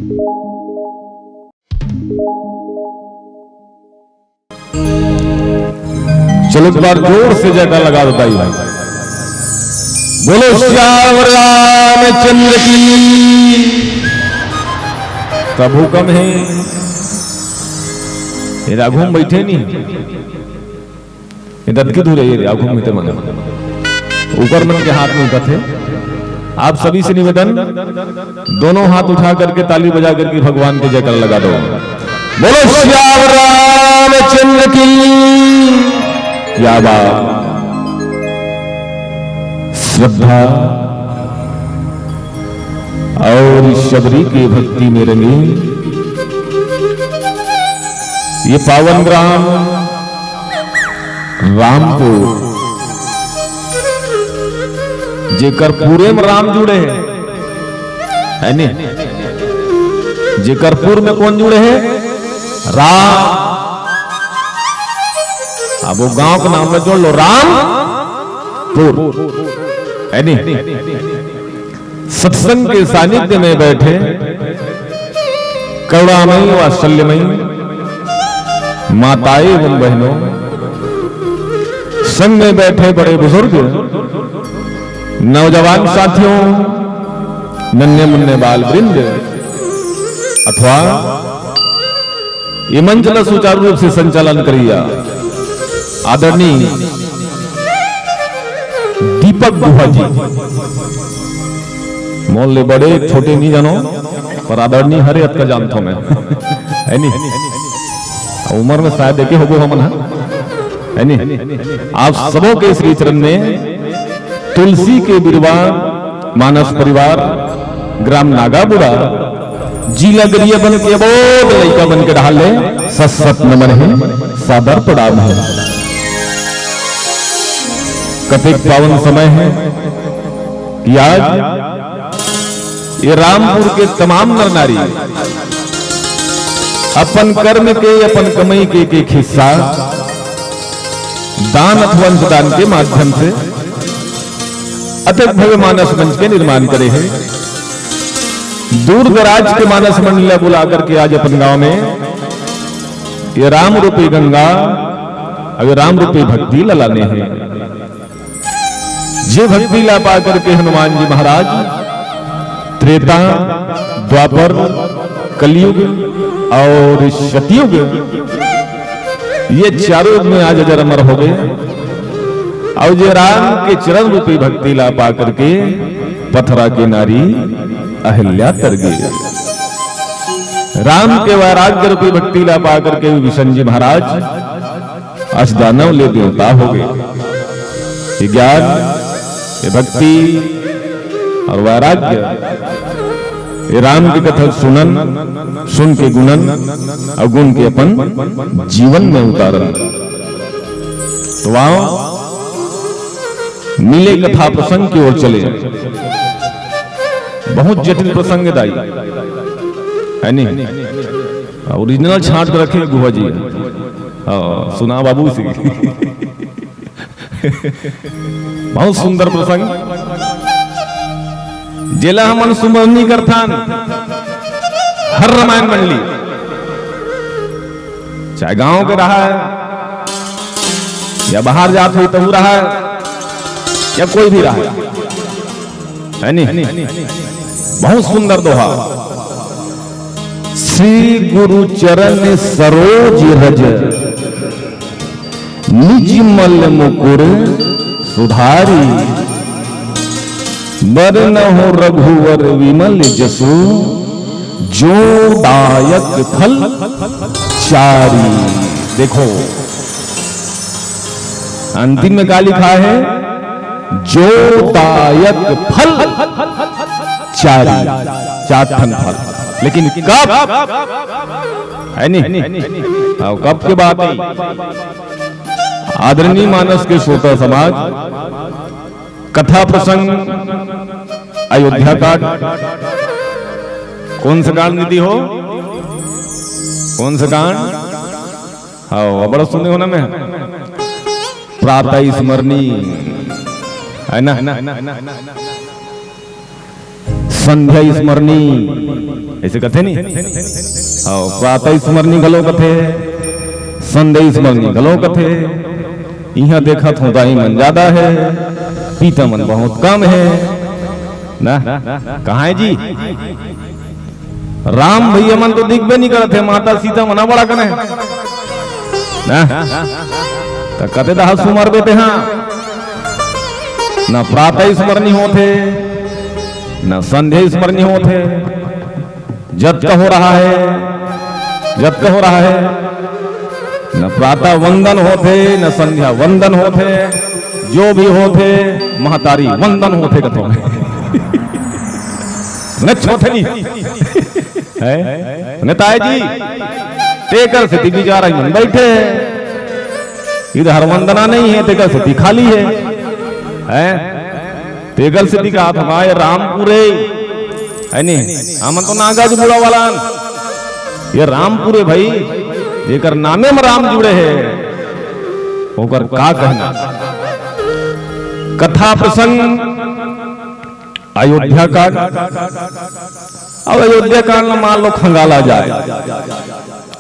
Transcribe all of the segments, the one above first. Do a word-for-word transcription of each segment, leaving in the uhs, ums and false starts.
चलो, एक बार जोर से जयकार लगा दो, ताई भाई। बोलो सियावर रामचंद्र की। तब हुक्म है, ये राघव में बैठे नहीं, ये दत्त की धुरे, ये राघव में ते मना, ऊपर मन के हाथ में उठा थे। आप सभी से निवेदन, दोनों हाथ उठा करके, ताली बजा करके भगवान के जयकार लगा दो। बोलो सियावर रामचंद्र की। क्या बात। श्रद्धा और शबरी की भक्ति में रंगी ये पावन ग्राम रामपुर, जेकर पूरे में राम जुड़े हैं, है नी? जेकर पुर में कौन जुड़े हैं? राम। अब वो गांव का नाम में जोड़ लो, रामपुर, है नी? सत्संग के सानिध्य में बैठे करुणामयी वात्सल्यमयी माताएं एवं बहनों, संग में बैठे बड़े बुजुर्ग, नौजवान साथियों, नन्हे मुन्ने बाल वृंद अथवा ये मंच ला सुचारू रूप से संचालन करिया आदरणीय दीपक गुहा जी। मोर ले बड़े छोटे नहीं जानो, पर आदरणीय हरे अतका जानथो मैं। है नी? उम्र में शायद एके होबो हमन हा। है नी? आप सबों के श्री चरण में तुलसी के बिरवा मानस परिवार ग्राम नागाबुड़ा जिला गरियाबंद के अबोध लइका मन के डहार ले सत सत नमन हे, सादर प्रणाम हे। कतेक पावन समय हे कि आज ये रामपुर के तमाम नर नारी अपन कर्म के, अपन कमई के एक एक हिस्सा दान अथवा अंशदान के माध्यम से अतेक भव्य मानस मंच के निर्माण करे हे। दूर दराज के मानस मंडली ला बुला करके आज अपन गांव में ये राम रूपी गंगा अउ ये राम रूपी भक्ति ला लाने हे। जे भक्ति ला पा करके हनुमान जी महाराज त्रेता, द्वापर, कलयुग अउ सतयुग, ये चारों युग में आज अजर अमर हो गए। अउ जे राम के चरण रूपी भक्ति ला पा करके पथरा के नारी अहिल्या तर गए। राम के वैराग्य रूपी भक्ति ला पा करके विभीषण जी महाराज अस दानव ले देवता हो गए। ये ज्ञान, ये भक्ति अउ वैराग्य, ये राम की कथा सुनन, सुन के गुणन अउ गुण के अपन जीवन में उतारन। तो आओ मिले कथा प्रसंग की ओर चले। बहुत जटिल प्रसंग हे दाई, है नी? ओरिजिनल छांट के रखे गुहा जी। हाँ, सुना बाबू से। बहुत सुंदर प्रसंग, जेला हमन सुमरनी करथन हर रामायण मंडली, चाहे गांव के रहा है या बाहर जात हुई तहू रहा है या कोई भी रहा है, है नी? बहुत सुंदर दोहा। श्री गुरु चरण सरोज रज निज मल मुकुर सुधारी। बरनहुँ रघुवर विमल जसु जो दायक फल चारी। देखो, अंतिम में का लिखा है? जो दायक फल चारी, चार ठन फल। लेकिन कब? है नी? हाँ, कब के बात है? आदरणीय मानस के श्रोता समाज, कथा प्रसंग अयोध्या कांड। कौन सा कांड दीदी हो? कौन सा कांड? हाँ, बड़ा सुने हो ना मैं। प्रातः स्मरणी, है ना? संध्या स्मरणी, ऐसे कथे नी? हाँ, प्रातः स्मरणी घलो कथे, संध्या स्मरणी घलो कथे। इहाँ देखत हों, दाई मन ज्यादा हे, पिता मन बहुत कम हे ना। कहाँ हे जी? राम भैया मन तो दिखबे नहीं करत हे, माता सीता मन बड़ा कने ना। त कते दहा सुमरबे तेहा, ना प्रातः स्मरणी होथे, ना संध्या स्मरणी होथे। जत का हो रहा है, जत का हो रहा है, न प्रातः वंदन होथे, न संध्या वंदन होथे, जो भी होथे, महतारी वंदन होथे कथों। नच होथे नहीं। है? नेताय जी, तेकर सेती बिचारा मन बैठे हे। इधर वंदना नहीं है, तेकर सेती खाली है। हैं? तेकर सेती कहा था, भाई, रामपुर हे, है नी? हमन तो नागा जी बुलावालन। ये रामपुर हे भाई, जेकर नामे में राम जुड़े हे, ओकर का कहना। कथा प्रसंग अयोध्या कांड। अब अयोध्या कांड में मान लो खंगाला जाए,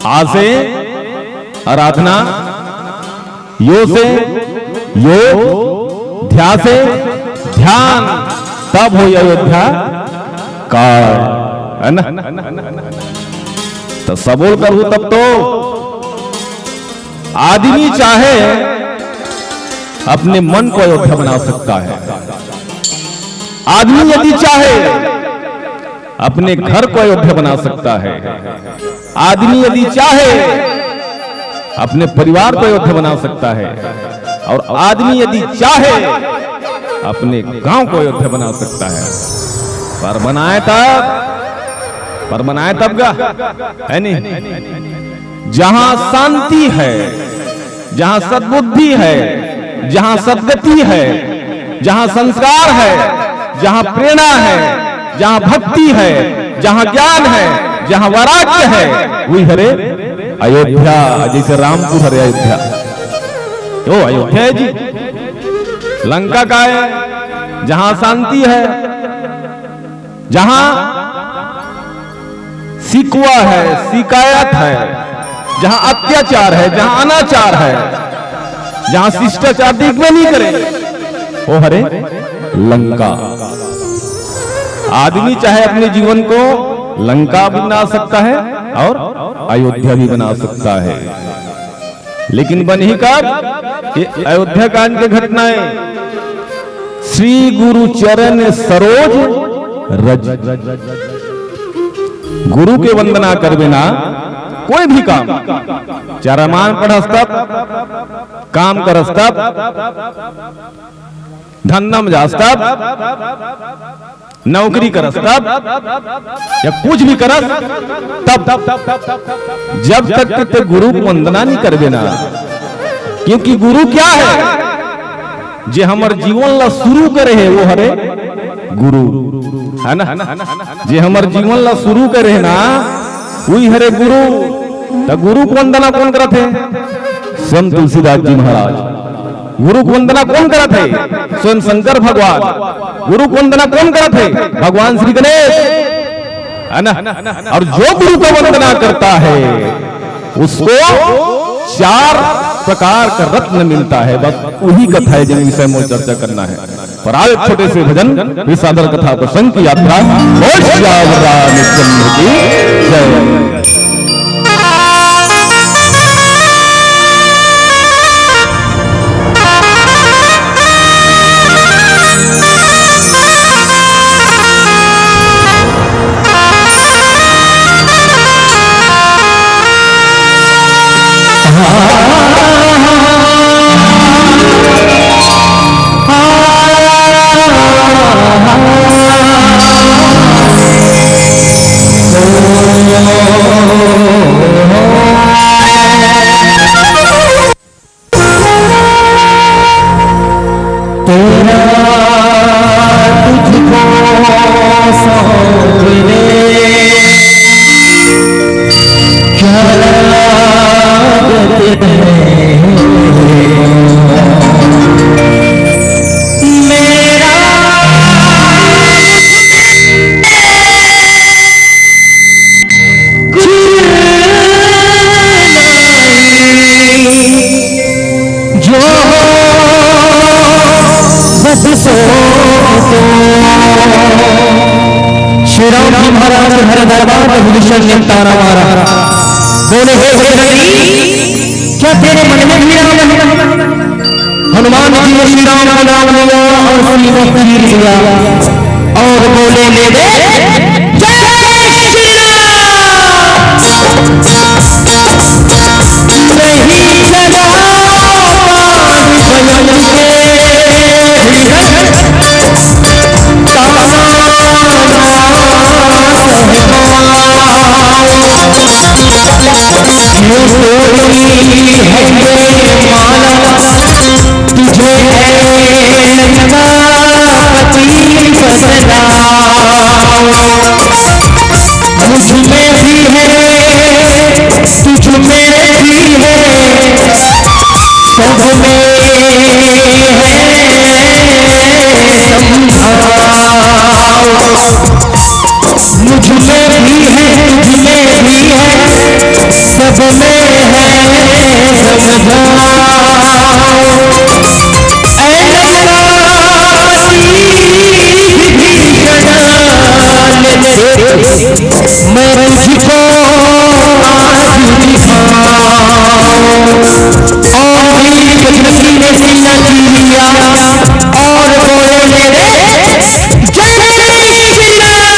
आ से आराधना, यो से योग, ध्या से ध्यान, तब होई अयोध्या कांड, है ना? तो सबोल करहू तब तो आदमी चाहे अपने मन को अयोध्या बना सकता है, आदमी यदि चाहे अपने घर को अयोध्या बना सकता है, आदमी यदि चाहे अपने परिवार को अयोध्या बना सकता है, और आदमी यदि चाहे अपने गांव को अयोध्या बना सकता है। पर बनाए तब, पर बनाए तब का, है नहीं? जहां शांति है, जहां सद्बुद्धि है, जहां सद्गति है, जहां संस्कार है, जहां प्रेरणा है, जहां भक्ति है, जहां ज्ञान है, जहां वैराग्य है, वही हरे अयोध्या। जैसे रामपुर हरे अयोध्या, वो अयोध्या है जी। लंका का है, जहां शांति है, जहां शिकवा है, शिकायत है, जहां अत्याचार है, जहां अनाचार है, जहां शिष्टाचार दिखबे नहीं करे, वो हरे लंका। आदमी चाहे अपने जीवन को लंका भी बना सकता है और अयोध्या भी बना सकता है। लेकिन बनही कब? ये अयोध्या कांड के घटनाएं। श्री गुरु चरण सरोज रज। गुरु के वंदना करबे ना, कोई भी काम, चाहे रामायण पढ़स तब, काम करस तब, धंधा में जास तब, नौकरी करस तब, या कुछ भी करस तब, जब तक कि ते गुरु को वंदना नहीं करबे ना, क्योंकि गुरु क्या है? जे हमर जीवन ला शुरू करे हे, वो हरे गुरु, है ना? जे हमर जीवन ला शुरू करे हे ना, वही हरे गुरु। त गुरु को वंदना कौन करत हे? संत तुलसीदास जी महाराज। गुरु को वंदना कौन करत हे? स्वयं शंकर भगवान। गुरु को वंदना कौन करत हे? भगवान श्री गणेश, है ना? और जो गुरु को वंदना करता है, उसको चार प्रकार का रत्न मिलता है। बस वही कथा है जिन विषय में चर्चा करना है। पर आओ एक छोटे से भजन, फिर सादर कथा प्रसंग की यात्रा। बोल सियावर रामचंद्र की जय। तेरा तुझको सौंपने क्या लागत है मेरा श्री राम जी महाराज के हर दरबार में विभीषण ने ताना मारा। बोले, "हे बजरंगी, क्या तेरे मन में भी राम है?" हनुमान जी ने श्री राम का नाम लिया और सीने चीर लिया और बोले, "ले दे, जय श्री राम।" नहीं जगा पान बलम के, ताना महकाओ। क्यों तोड़ी है ये माला, तुझे ऐसा पति बतलाओ। मुझ में भी है, तुझ में भी है, सब में है समभाव। मुझ में भी है, तुझ में भी है, सब में है समभाव। ऐसा पति विभीषण ने दे, मैं तुझको आज दिखाऊं। और वीर बजरंगी ने सीना चीर लिया और बोले, "ले दे, जय श्री राम।"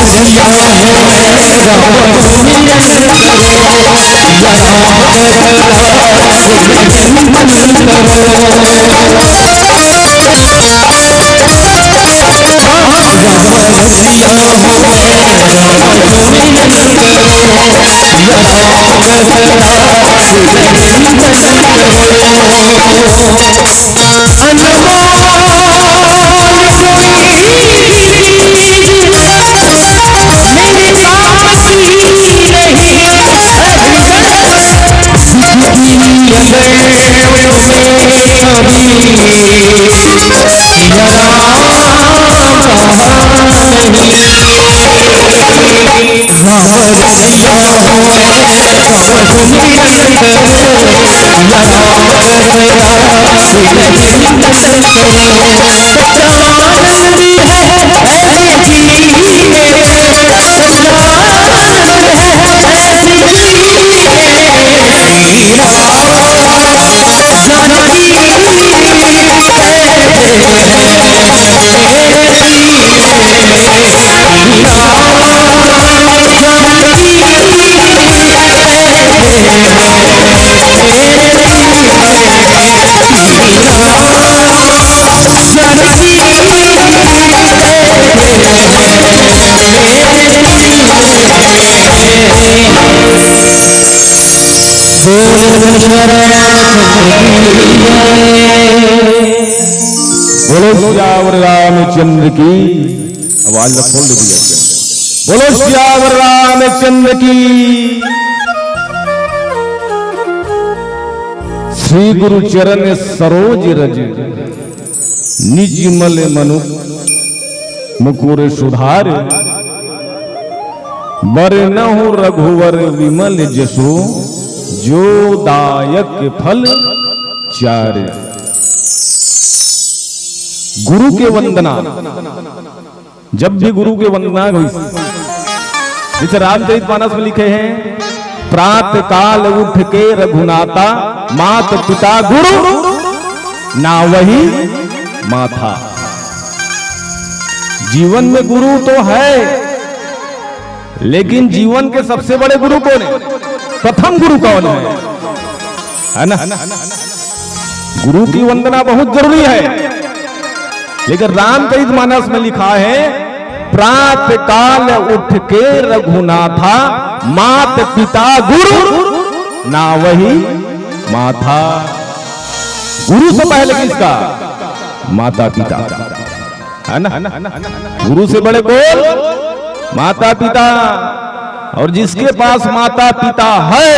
श्री राम जानकी बैठे हैं मेरे सीने में। श्री राम जानकी बैठे हैं मेरे सीने में। श्री राम जानकी बोलो सियावर रामचंद्र की। आवाज ला खोल दे भैया। बोलो सियावर रामचंद्र की। श्री गुरु चरण सरोज रज, निज मल मनु मुकुर सुधार। बरनहु रघुवर विमल जसु, जो दायक फल चार। गुरु के वंदना, जब भी गुरु के वंदना होइस, जैसे रामचरित मानस में लिखे हैं, प्रात काल उठ के रघुनाथा, मात पिता गुरु नावहि माथा। जीवन में गुरु तो है, लेकिन जीवन के सबसे बड़े गुरु कौन है? प्रथम गुरु कौन है? है ना? गुरु की वंदना बहुत जरूरी है, लेकिन रामचरित मानस में लिखा है, प्रात काल उठ के रघुनाथा, मात पिता गुरु नावहि माथा। गुरु से पहले किसका? माता पिता। है ना? गुरु से बड़े कौन? माता पिता। और जिसके पास माता पिता है,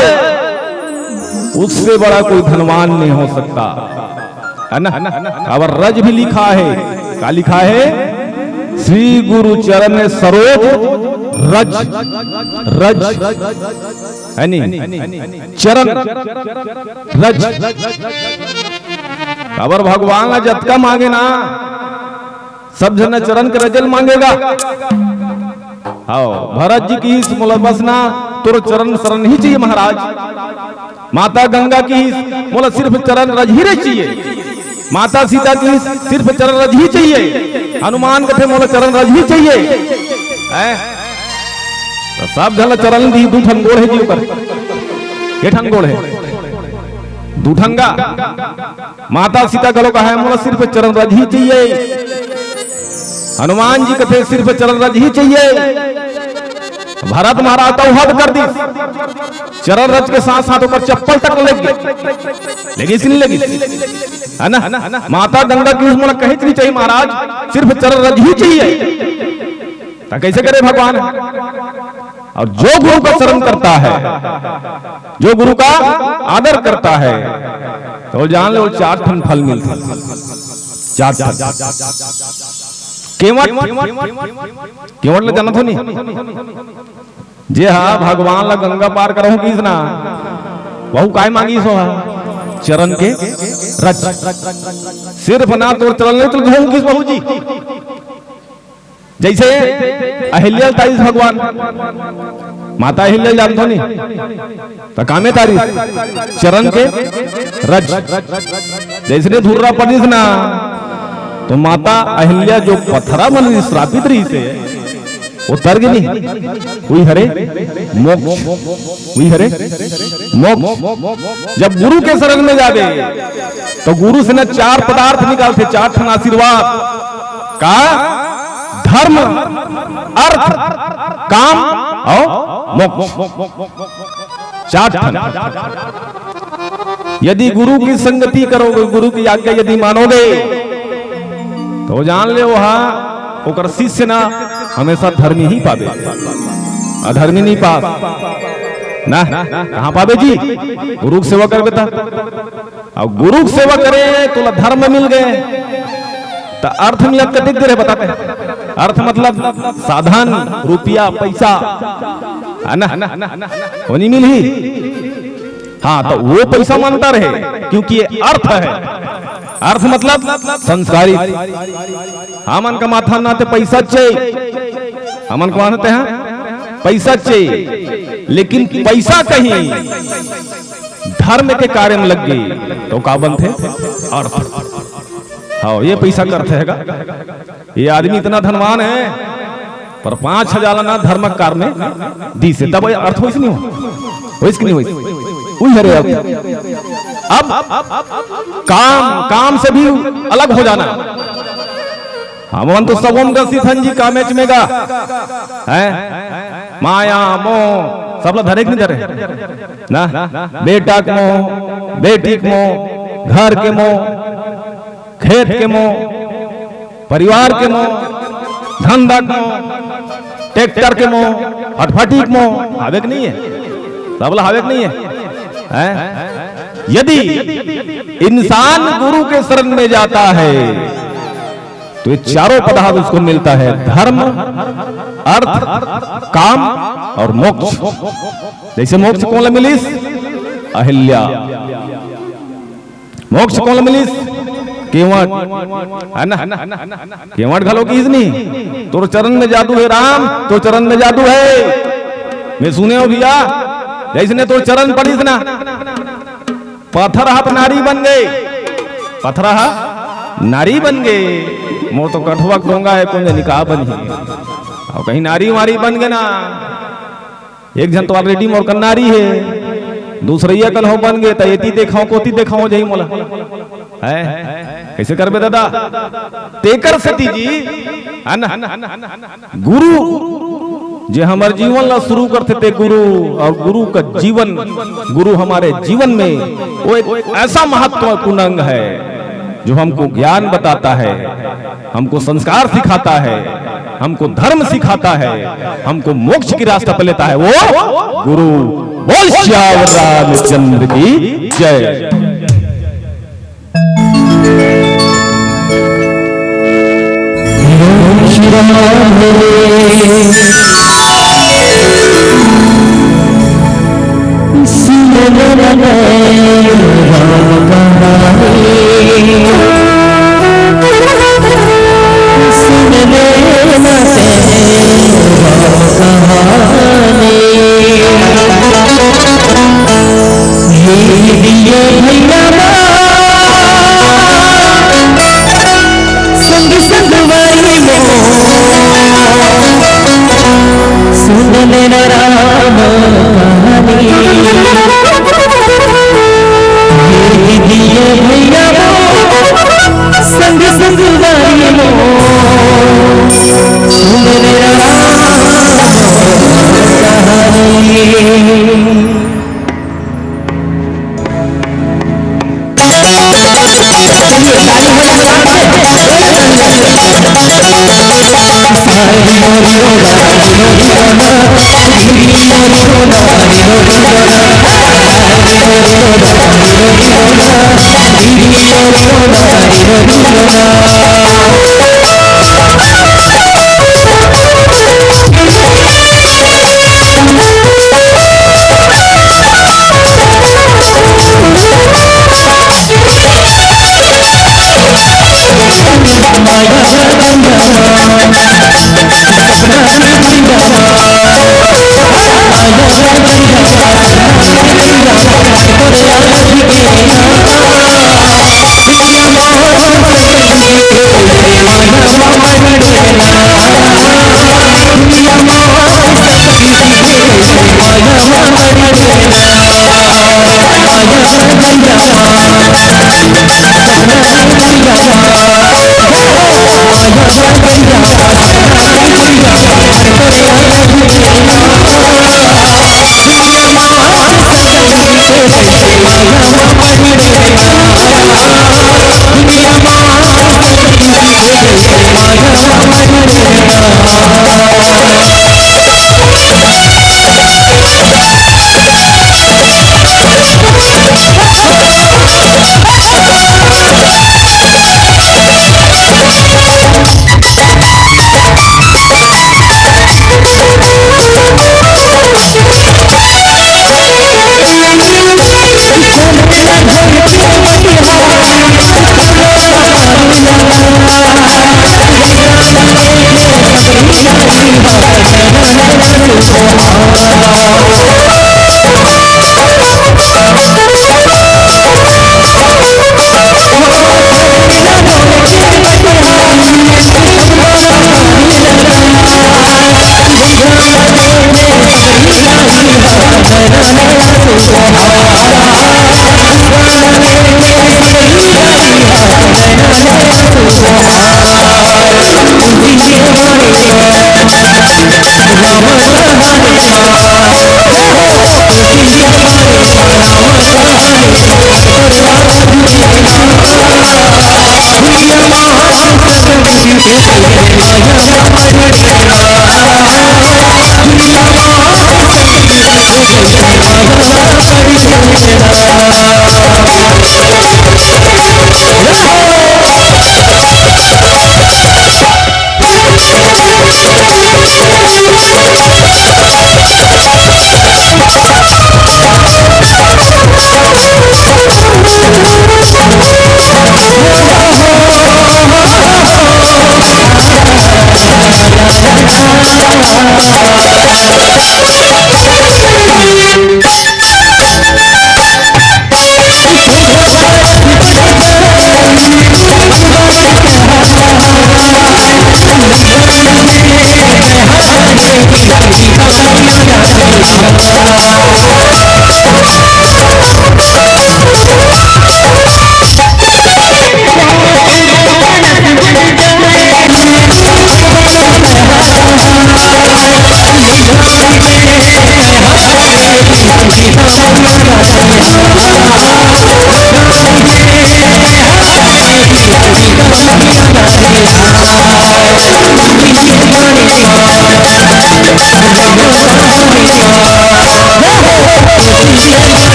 उससे बड़ा कोई धनवान नहीं हो सकता, है ना? अब रज भी लिखा है, क्या लिखा है? श्री गुरु चरण सरोज रज, रज, है नी? चरण रज। काबर भगवान ला जतका मांगे ना, सब झन चरण के रजल मांगेगा। आओ, भरत जी किहिस, "मोला बस ना तोर चरण शरण ही चाहिए महाराज।" माता गंगा किहिस, "मोला सिर्फ चरण रज ही रज चाहिए।" माता सीता किहिस, "सिर्फ चरण रज ही चाहिए।" हनुमान कथे, "मोला चरण रज ही चाहिए।" हैं? तो सब झन ला चरण दी, दू ठन गोड़ है जी ओकर। के ठन गोड़ है? दू ठन गा। माता सीता घलो कहे, "मोला सिर्फ चरण रज ही चाहिए।" हनुमान जी कथे, "सिर्फ चरण रज ही चाहिए।" भरत महाराज तो हद कर दिस, चरण रज के साथ साथ ओकर चप्पल तक लग गए, लेकिन इसने लगी, है ना? माता गंगा किहिस, "मोला कहीं नहीं चाहिए महाराज, सिर्फ चरण रज ही चाहिए।" तो कैसे करे भगवान? और जो गुरु का शरण करता है, जो गुरु का आदर करता है, तो जान लो, चार ठन फल मिलथे। चार ठन। केवट, केवट ला जानत हो नी? जे हा भगवान ला गंगा पार करहूं किहिस ना, वहू काय मांगिस हो हा? चरण के रज। सिर्फ ना तोर चरण नहीं तो धोऊं किहिस बहू जी। जैसे अहिल्या तारिस भगवान, माता अहिल्या जानथो नी, त कामे तारिस चरण के रज। जैसने धुर्रा पड़िस ना, तो माता अहिल्या जो पथरा मन श्रापित रहिसे, वो तर गे नी। वही हरे मोक्ष, वही हरे मोक्ष। जब गुरु के शरण में जाबे, तो गुरु से न चार पदार्थ निकालथे, चार ठन आशीर्वाद। का? धर्म, अर्थ, काम और मोक्ष। चार ठन। यदि गुरु की संगति करोगे, गुरु की आज्ञा यदि मानोगे, तो जान ले, वहां ओकर शिष्य ना हमेशा धर्मी ही पाबे, अधर्मी नहीं पास ना। कहां पाबे जी? गुरु के सेवा करबे त। अउ गुरु के सेवा करे, तोला धर्म मिल गए, त अर्थ मिलत कतेक देर हे बताते? अर्थ मतलब साधन, रुपया, पैसा, है ना? वो नहीं मिलही। हाँ, तो वो पैसा मानता रहे, क्योंकि ये अर्थ है। अर्थ मतलब संस्कारी। हमन का माथा ना ते पैसा चाहिए, हमन का माथा ते हैं पैसा चाहिए, लेकिन पैसा कहीं धर्म के कार्य में लग गई, तो का बनथे? अर्थ। हाँ, ये पैसा करथे है का? ये आदमी इतना धनवान है, पर पांच हजार ना धर्म कार्य में दीस हे, तब अर्थ होइस नहीं हो, होइस कि नहीं होइस? उही हरे अर्थ। अब काम, काम से भी अलग हो जाना। हमन तो सबम ग्रसित हन जी कामेच में गा, हैं? माया, मोह, सब ला धरे कि नहीं धरे? ना, बेटा के मोह, बेटी के मोह, घर के मोह, खेत के मोह, परिवार के मोह, धंधा के मोह, ट्रैक्टर के मोह, फटफटी के मोह, हावे कि नहीं हे? सब ला हावे कि नहीं हे? हैं? यदि इंसान गुरु के शरण में जाता है, तो ये चारों पदार्थ उसको मिलता है, धर्म, अर्थ, काम और मोक्ष। जैसे मोक्ष कोन ला मिलिस? अहिल्या। मोक्ष कोन ला मिलिस? केवट, है ना? केवट घलो किहिस नहीं, तोर चरण में जादू है राम, तोर चरण में जादू है। मैं सुने हो भैया, जैसने तोर चरण पड़िस ना, पथरहा त नारी बन गे, पथरहा नारी बन गे। मोर तो कठवा डोंगा है, कोन जनी का बनही। अउ कहीं नारी वारी बन गे ना, एक झन तो already मोर कन नारी हे, दूसरइया कन हो बन गे, त एती देखाओ, कोती देखाओ जाही मोला। हैं? कैसे करबे दादा? तेकर सेती जी, है ना? गुरु जे हमर जीवन ला शुरू करथे ते गुरु, और गुरु का जीवन, गुरु हमारे जीवन में वो एक ऐसा महत्वपूर्ण अंग है जो हमको ज्ञान बताता है, हमको संस्कार सिखाता है, हमको धर्म सिखाता है, हमको मोक्ष की रास्ता पे लेता है, वो गुरु। बोल सियावर रामचंद्र की जय।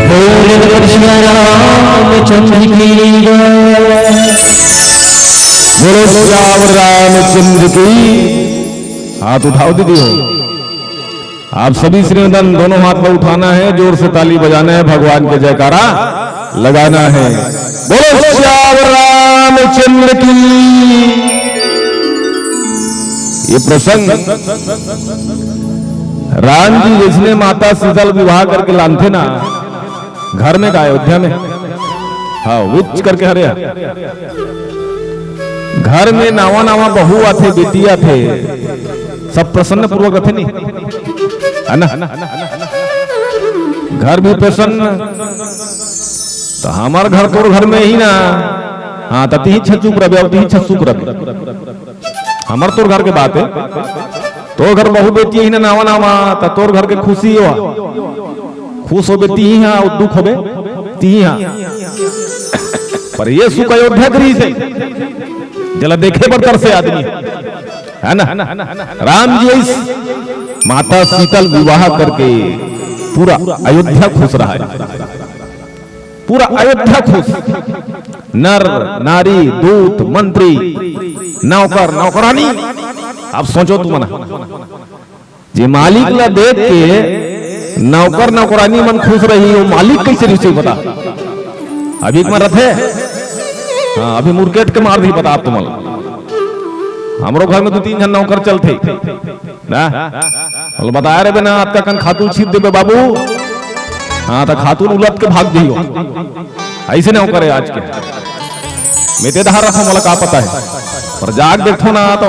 बोल कृष्ण रामचंद्र की जय। बोलो सियावर रामचंद्र की। हाथ उठाओ दीदी हो। आप सभी श्रीनंदन दोनों हाथ पर उठाना है, जोर से ताली बजाना है, भगवान के जयकारा लगाना है। बोलो सियावर रामचंद्र की। ये प्रसंग राम जी जइसने माता सीता ल विवाह करके लानथे ना, घर में का अयोध्या में, हाँ, उच्च करके हरे हा। घर में नावा नावा बहू आथे, बेटी आथे, सब प्रसन्न पूर्वक रथे नी, है ना? घर भी प्रसन्न, तो हमर घर तोर घर में ही ना, हाँ, त तिही छचुक रबे, अउ तिही छचुक रबे। हमर तोर घर के बात है। तोर घर बहू बेटी ही ना नावा नावा, त तोर घर के खुशी हो। खुश होबे तिही हा, अउ दुख होबे तिही हा। पर ये सुख अयोध्या के रहिस हे, जेला देखे बर तरसे आदमी, है ना? राम जी इस माता सीता ल विवाह करके पूरा अयोध्या खुश रहा है। पूरा अयोध्या खुश, नर नारी, दूत मंत्री, नौकर नौकरानी। आप सोचो तुमन, जे मालिक ला देख के नौकर नौकरानी मन खुश रही, वो मालिक कैसे रही बता? अभी एक मन रथे, हाँ, अभी मुरकेट के मार दी बता आप तुमन। हमरो घर में दो तीन झन नौकर चलथे ना, बोले, बताए रहे ना, अतका कन खातू छीत देबे बाबू, हाँ, त खातू उलट के भाग जइयो। ऐसे नौकर हे आज के। मैं ते धार रखो, मोला का पता है, पर जाग देखो ना, तो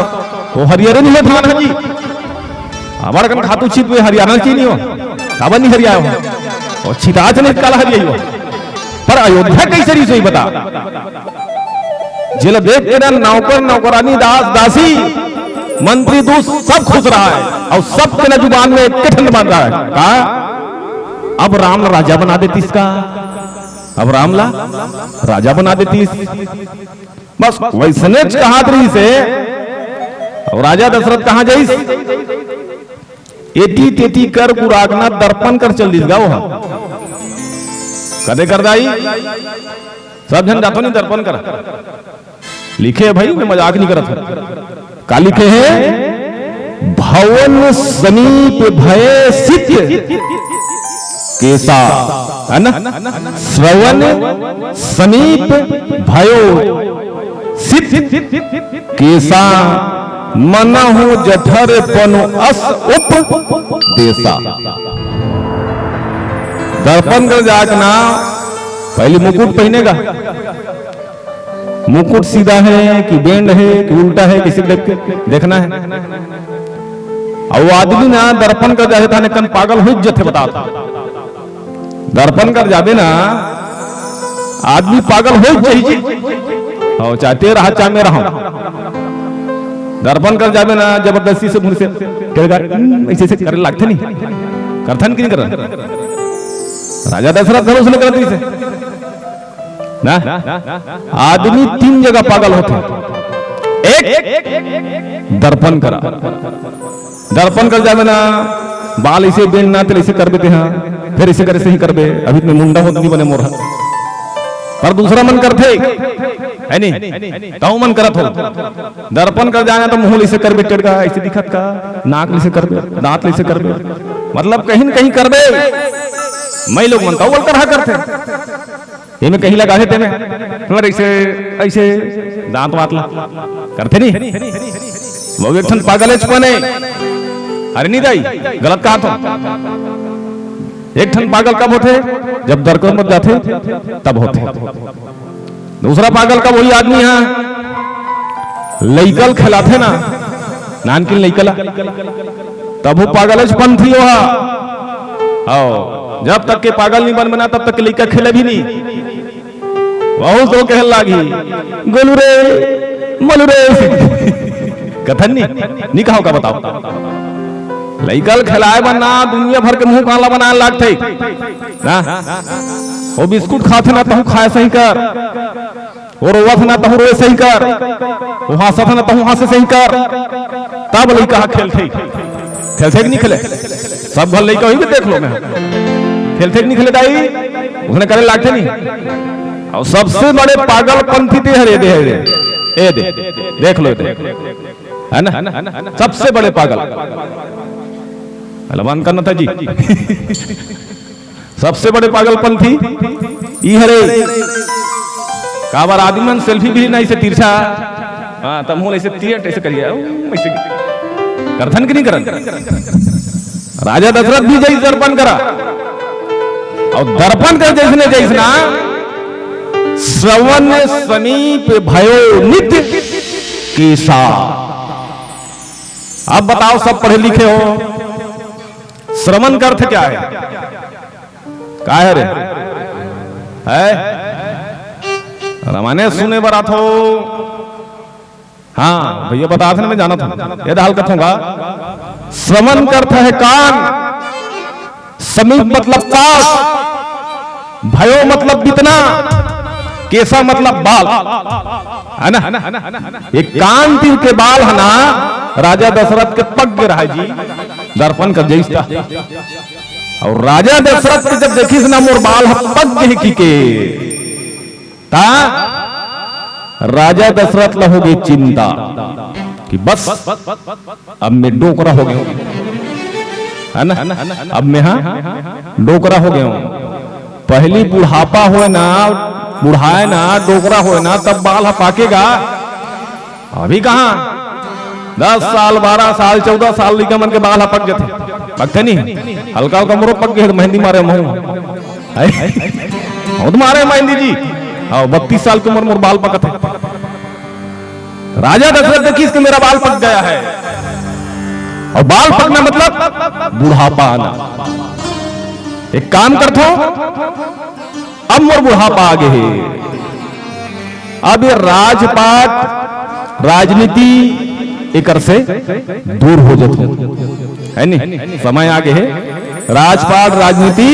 वो हरियर नहीं है धान हा जी। हमर कन खातू छीत में हरियाणा चीनी हो, काबर नहीं हरियाए हो? और छिताच नहीं, काला हरियाई हो। पर अयोध्या कैसे रही सही बता? जेला देख के ना नौकर नौकरानी, दास दासी, मंत्री दूत सब खुश रहा है, और सबके ना जुबान में एक ठन बन रहा है, का अब राम ला राजा बना देतिस का? अब राम ला राजा बना देतिस। बस वैसनेच कहात रहिस हे। अब राजा दशरथ कहाँ जाइस? एती तेती कर गुरागना दर्पण कर चल दिस गा ओहा। कदे कर दाई? सब झन जाथो नहीं दर्पण कर। लिखे हे भाई, मैं मजाक नहीं करत हूँ। का लिखे हे? भवन समीप भय सित केसा, है ना? श्रवण समीप भयो सित केसा, मनहु जठर पनु अस उपदेसा। दर्पण कर जाके ना, पहले मुकुट पहनेगा, मुकुट सीधा है कि बेंड है कि उल्टा है, किसी टाइप के देखना है। और वो आदमी ना दर्पन कर जाथे, थाने कन पागल हो जथे, बता। दर्पन कर जाबे ना, आदमी पागल हो जाही जी। और चाहे ते रहा, चाहे मैं रहा, दर्पन कर जाबे ना, जबरदस्ती से मुंह से करेगा, "हम्म," ऐसे ऐसे करे लागथे नहीं, करथन कि नहीं करथन? राजा दशरथ घलो उसने कर दी से। ना, आदमी तीन जगह पागल होथे। एक, दर्पण करा, दर्पण कर जाबे ना, बाल इसे बेंड ना, तेल इसे करबे ते हाँ, फिर इसे करे, सही करबे, अभी तो मुंडा होत नहीं बने मोर हा। पर दूसरा मन करथे, है नहीं? ताऊ मन करत हो। दर्पण कर जाना तो मुंह इसे करबे टेढ़ का, ऐसे दिखत का, नाक इसे करबे, दांत इसे करबे, मतलब कहीं न कहीं करबे। मैं लोग मन ताऊ बल करहा करथे। एमे कहीं लगाथे तेमे, फिर ऐसे, ऐसे दांत वात ला करथे नहीं। वो एक ठन पागल है छुपाने। अरे नहीं दाई, गलत कहा तो। एक ठन पागल कब होथे? जब दरकन मत जाथे, तब होथे। दूसरा पागल कब होही? आदमी हा लइका ल खिलाथे ना, नानकिन लइका ला, तब वो पागल है पंथी हो हा। आओ, जब तक के पागल नहीं बन बना, तब तक के लइका खेले भी नहीं। बहुत तो कहन लागी, "गोलू रे, मलू रे।" कथन नहीं, नहीं कहो का बताओ। लइका ल खिलाए बर ना दुनिया भर के मुंह काला बनाए लागथे ना। वो बिस्कुट खाथे ना, तहूं खाए सही कर। वो रोवत ना, तहूं रोए सही कर। वो हंसत ना, तहूं हंसे सही कर। तब लइका ह खेलथे। खेलथे कि नहीं खेले? सब घर लइका होही के देख लो मैं। खेलथे कि नहीं खेले दाई? उसने करे लागथे नहीं। और सबसे बड़े पागलपंथी ते हरे दे, हरे। ए दे, देख लो, देख। है ना? सबसे बड़े पागल। अलवान करना था जी। सबसे बड़े पागलपंथी ई हरे। काबर आदमी मन सेल्फी भी नहीं से तिरछा। हाँ, तब मुंह ऐसे तिरट ऐसे करिए, ओ, ऐसे करथन कि नहीं करन? राजा दशरथ भी जैसे दर्पण करा, और दर्पण कर जैसने जैसना, श्रवण समीप भयो नित केसा। अब बताओ, सब पढ़े लिखे हो, श्रवण का अर्थ क्या है? का है रे? है? रमाने सुने बर आथो। हाँ, भैया बता थे ना, मैं जाना था। ये दाल कथोंगा। श्रवण का अर्थ है कान, समीप मतलब पास, भयो मतलब बितना, केसा मतलब बाल, है ना? ये कान तीर के बाल है ना, राजा दशरथ के पग गे रहा जी, दर्पण कर जैसा। और राजा दशरथ के जब देखिस ना, मोर बाल ह पग गे कि के, ता राजा दशरथ ल हो गई चिंता कि बस, अब मैं डोकरा हो गया हूँ, है ना? अब मैं, हाँ, डोकरा हो गया हूँ। पहली बुढ़ापा होए ना, बुढ़ाए ना, डोकरा होए ना, तब बाल ह पाकेगा। अभी कहाँ? दस साल, बारह साल, चौदह साल लइका मन के बाल ह पक जथे। पकथे नहीं? हल्का हल्का मोरो पक गए, मेहंदी मारे महू। हैं? बहुत मारे मेहंदी जी। हाँ, बत्तीस साल की उम्र मोर बाल पकत है। राजा दशरथ देखिस कि मेरा बाल पक गया है। और बाल पकना मतलब बुढ़ापा आना। एक काम करथो, अब मोर बुढ़ापा आ गे हे, अब ये राजपाट, राजनीति एकर से दूर हो जथे, है नी? समय आ गे हे, राजपाट, राजनीति,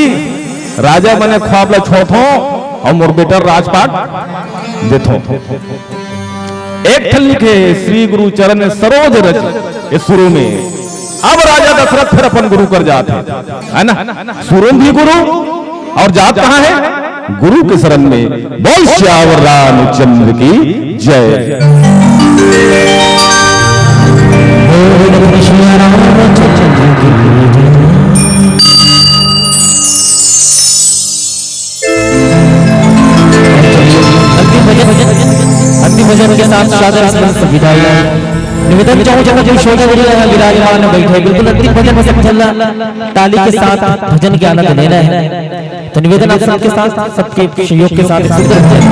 राजा बने ख्वाब ला छोड़थो और मोर बेटा राजपाट देथो। एक ठन लिखे, श्री गुरु चरण सरोज रज, ये शुरू में। अब राजा दशरथ फिर अपन गुरु कर जात हे, है ना? शुरू भी गुरु और जात कहाँ है? गुरु के शरण में। बोल सियावर रामचंद्र की जय। बोल कृष्ण रामचंद्र की जय। अंतिम भजन, अंतिम भजन के साथ सादर स्मरण से विदाई। निवेदन चाहूँ, जब कोई श्रोता वगैरह यहाँ विराजमान बैठे, बिल्कुल अंतिम भजन में सब चल रहा, ताली के साथ भजन के आनंद लेना है। तो निवेदन आप सबके साथ, सबके सहयोग के साथ एक सुंदर भजन।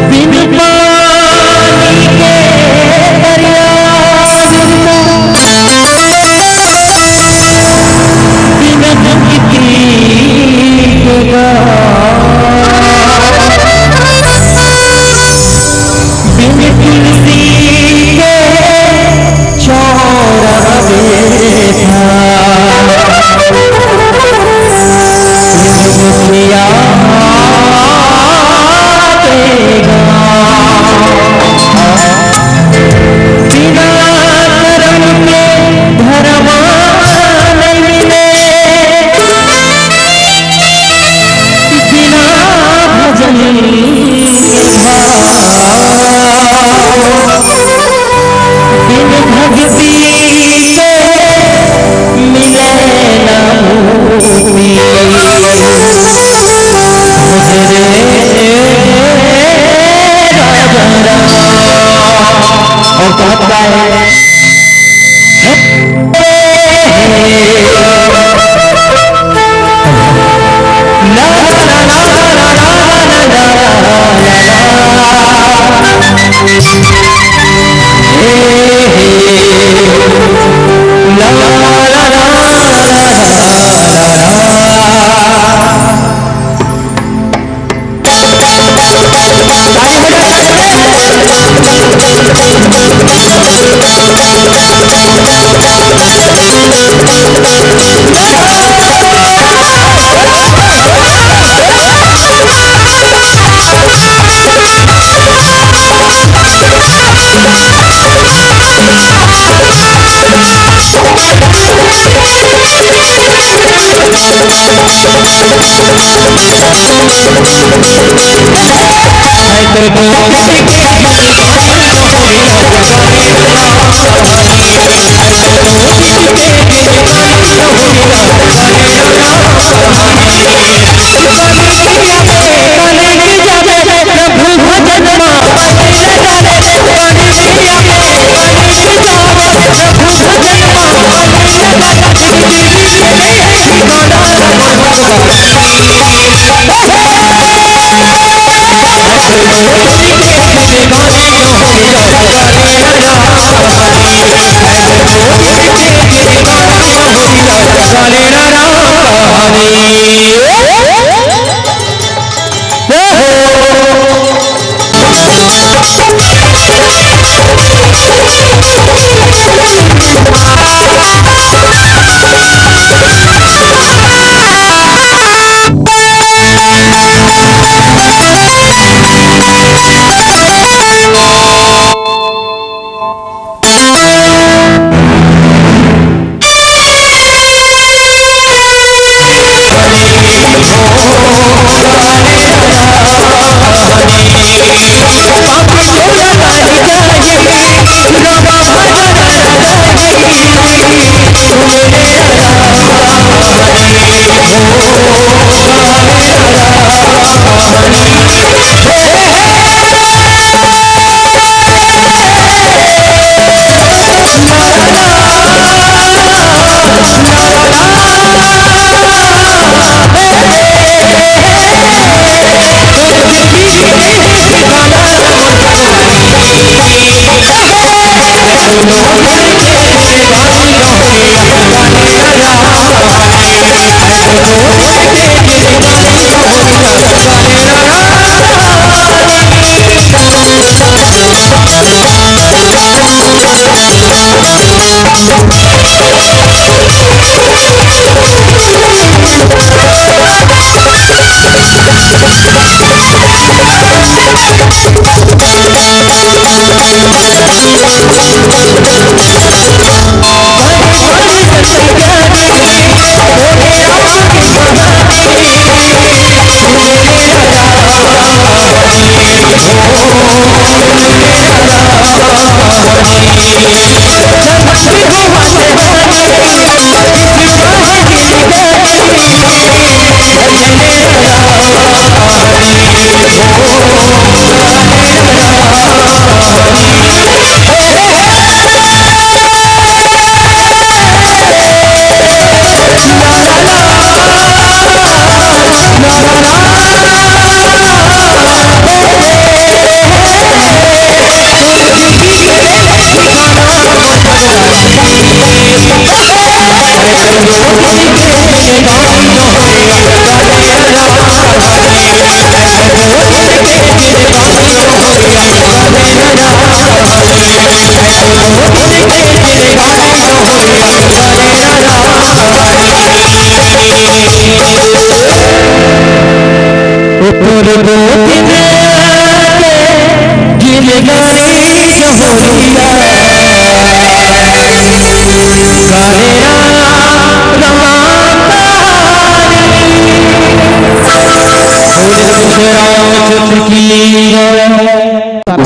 बिन पानी के दरिया बिन धरती के गाय, बिन तुलसी के चौरा बेठा, बिन मुखिया के गाय। बिना करम के धरम नइ मिले, बिना भजन भाव, बिन भक्ति के मिले न मुक्ति। और कहा है,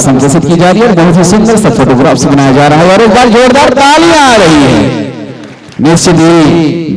संप्रेषित की जा रही है और बहुत ही सुंदर सा फोटोग्राफ्स बनाया जा रहा है और एक बार जोरदार तालियां आ रही है। निश्चित ही